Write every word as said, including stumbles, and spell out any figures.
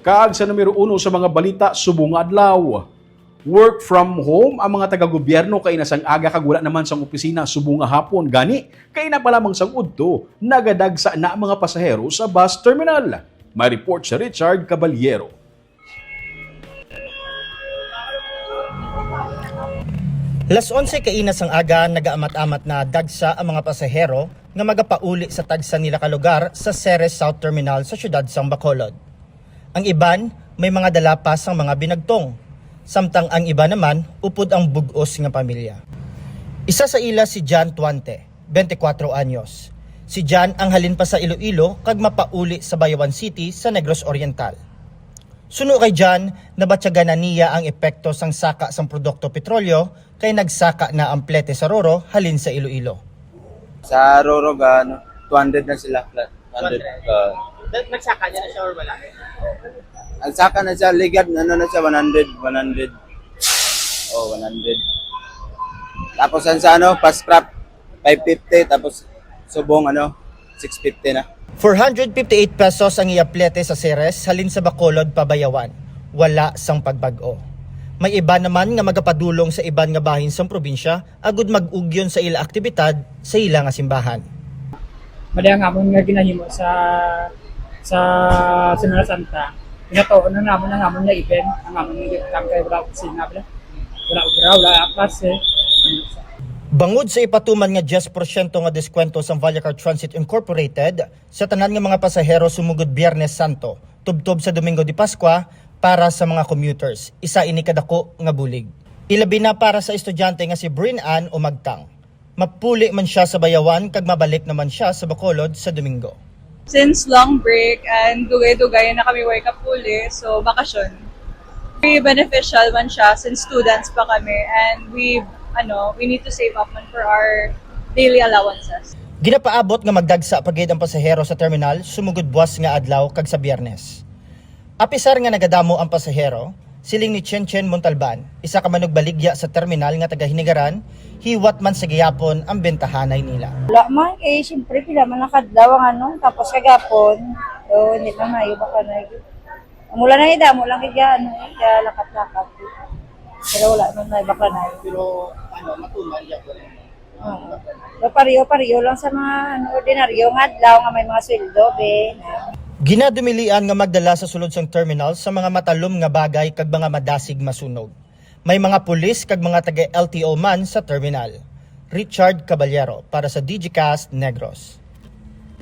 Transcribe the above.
Kag sa numero uno sa mga balita subong nga adlaw, work from home ang mga taga-gobyerno kaina sang aga kag wala naman sang opisina subong nga hapon. Gani, kaina pa lamang sang udto, nagadagsa na ang mga pasahero sa bus terminal. May report si Richard Caballero. Las onse kaina sang aga, nagaamat-amat na dagsa ang mga pasahero nga magapauli sa tagsa nila ka lugar sa Ceres South Terminal sa siyudad sang Bacolod. Ang iban may mga dala pa sang mga binagtong, samtang ang iban naman upod ang bug-os nga pamilya. Isa sa ila si John Tuante, twenty-four anyos. Si John ang halin pa sa Iloilo kag mapauli sa Bayawan City sa Negros Oriental. Suno kay John, nabatyagan na niya ang epekto sang saka sang produkto petrolyo kay nagsaka na ang plete sa Roro halin sa Iloilo. Sa Roro, ga, ano, two hundred na sila, flat. Two hundred. Two hundred. Uh, Nag- nagsaka niya na siya or wala? Nagsaka na siya, ligad, ano na siya, one hundred, one hundred. Oh, one hundred. Tapos ang sa, ano, fast scrap, five fifty, tapos subong, ano, six fifty na. Four hundred fifty-eight pesos ang iya plete sa Ceres halin sa Bacolod pa Bayawan. Wala sang pagbag-o. May iba naman nga magapadulong sa iban nga bahin sang probinsya agud mag-ugyon sa ila aktibidad sa ila nga simbahan. Madi ang amon nga ginahimo sa, sa Semana Santa. Pinatuon na namon ang amon nga event, ang amon nga event kay wala opisina, wala, wala obra, wala klase. Bangod sa ipatuman nga diyes porsyento nga diskwento sang Vallecar Transit Incorporated sa tanan nga mga pasahero sumugod Biyernes Santo, tubtob sa Domingo de Pascua, para sa mga commuters, isa ini kadako nga bulig. Ilabi na para sa estudyante nga si Brin Ann Umagtang. Mapuli man siya sa Bayawan kag mabalik naman siya sa Bacolod sa Domingo. Since long break and dugay-dugay na kami way kapuli, so bakasyon. Very beneficial man siya since students pa kami and we, ano, we need to save up man for our daily allowances. Ginapaabot nga magdagsa pa gid ang pasahero sa terminal sumugod buwas nga adlaw kag sa Biyernes. Apisar nga nagadamo ang pasahero, siling ni Chen Chen Montalban, isa ka manugbaligya sa terminal nga taga Hinigaran, hiwat man sa gihapon ang bentahanay nila. Wala man, eh, siyempre, pila man ang kadlaw ang ano, tapos kagapon, so, hindi man maayo ba kanay. Ang ulan na, eh, damo lang kaya, ano, eh, kaya lakat-lakat. Pero wala man maayo ba kanay. Pero, ano, matumal yan po. Oo. So, pareho-pareho lang sa mga, ano, ordinaryo nga adlaw nga may mga sweldo, be. Ginadumilian nga magdala sa sulod sang terminal sa mga matalom nga bagay kag mga madasig masunog. May mga pulis kag mga taga L T O man sa terminal. Richard Caballero para sa Digicast Negros.